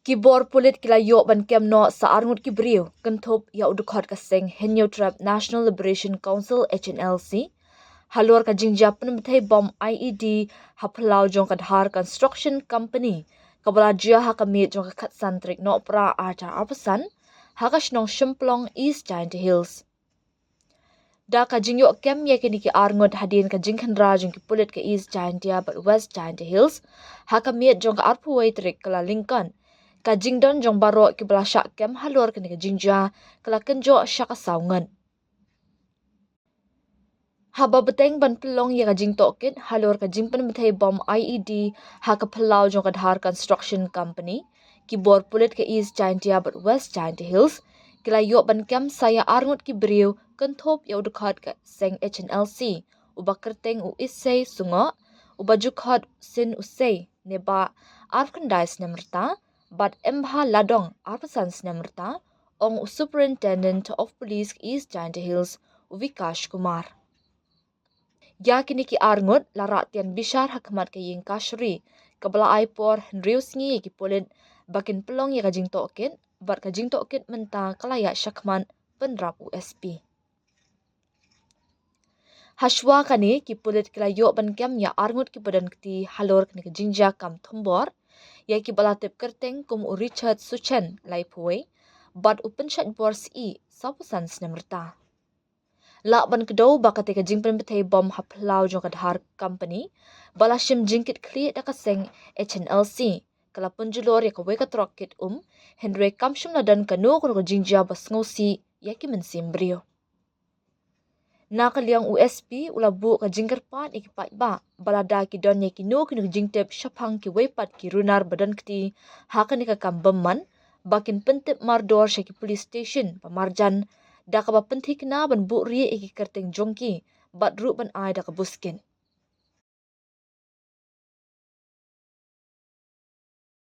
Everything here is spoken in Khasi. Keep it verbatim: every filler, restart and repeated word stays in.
Ki bor pulit ki la ïoh ban kem noh sa arngut ki briew, kynthup ïa u dkhot ka seng Hynñiewtrep National Liberation Council, H N L C, halor ka jingjia pynbthei bom I E D ha phyllaw jong ka Dhar Construction Company, kaba la jia ha ka miet jong ka khatsan tarik Nohprah arhajar arphew san, ha ka shnong Shymplong, East Jaintia Hills. Da ka jingïoh kem ïa kine ki arngut hadien ka jingkhynra jong ki pulit ka East Jaintia bad West Jaintia Hills ha ka miet jong ka arphew wei tarik Kyllalyngkot, ka jingdon jong baroh kiba la shah kem halor kane ka jingjia ka la kynjoh sha ka saw ngut. Haba bteng ban pynlong ïa ka jingtohkit halor ka jingpynbthei bom I E D ha ka phyllaw jong ka Dhar Construction Company, ki bor pulit ka East Jaintia bad West Jaintia Hills ki la ïoh ban kem sa ïa arngut ki briew, kynthup ïa u dkhot ka seng H N L C, uba kyrteng u Isei Sungoh, uba ju khot Sin Usei, neba arphew khyndai snem rta, bad Embha Ladong, arphew san snem rta, ong u Superintendent of Police East Jaintia Hills, u Vikash Kumar. Ïa kine ki arngut la rah tian bishar ha khmat ka ïing kashari, kaba la ai por hynriew sngi ïa ki pulit ba kin pynlong ïa ka jingtohkit, bad ka jingtohkit mynta ka la ïaid shakhmat, pynrap u S P. Hashwa kane, ki pulit ki la ïoh ban kem ïa arngut kiba don kti halor kane ka jingjia kam thombor, ïa kiba la tip kyrteng kum u Richard Suchen, laiphew wei, bad u Pynshait Bor Syiem, sawphew san snem rta. Lah ban kdew ba kata ka jingpynbthei bom ha phyllaw jong ka Dhar Company, ba la shim jingkitkhlieh da ka seng H N L C, ka la pynjulor ïa kawei ka trok kit um, hynrei kam shym la don kano kano ka jingjia ba sngewsih ïa ki mynsiem briew. Na ka liang u S P u la buh ka jingkyrpad ïa ki paidbah ba lada ki don ïa kino kino ki jingtip shaphang kiwei pat ki runar ba don kti ha kane ka kam bymman, ba kin pyntip mardor sha ki police station ba marjan, da kaba pynthikna ban buhrieh ïa ki kyrteng jong ki, bad ruh ban ai da ka buskit.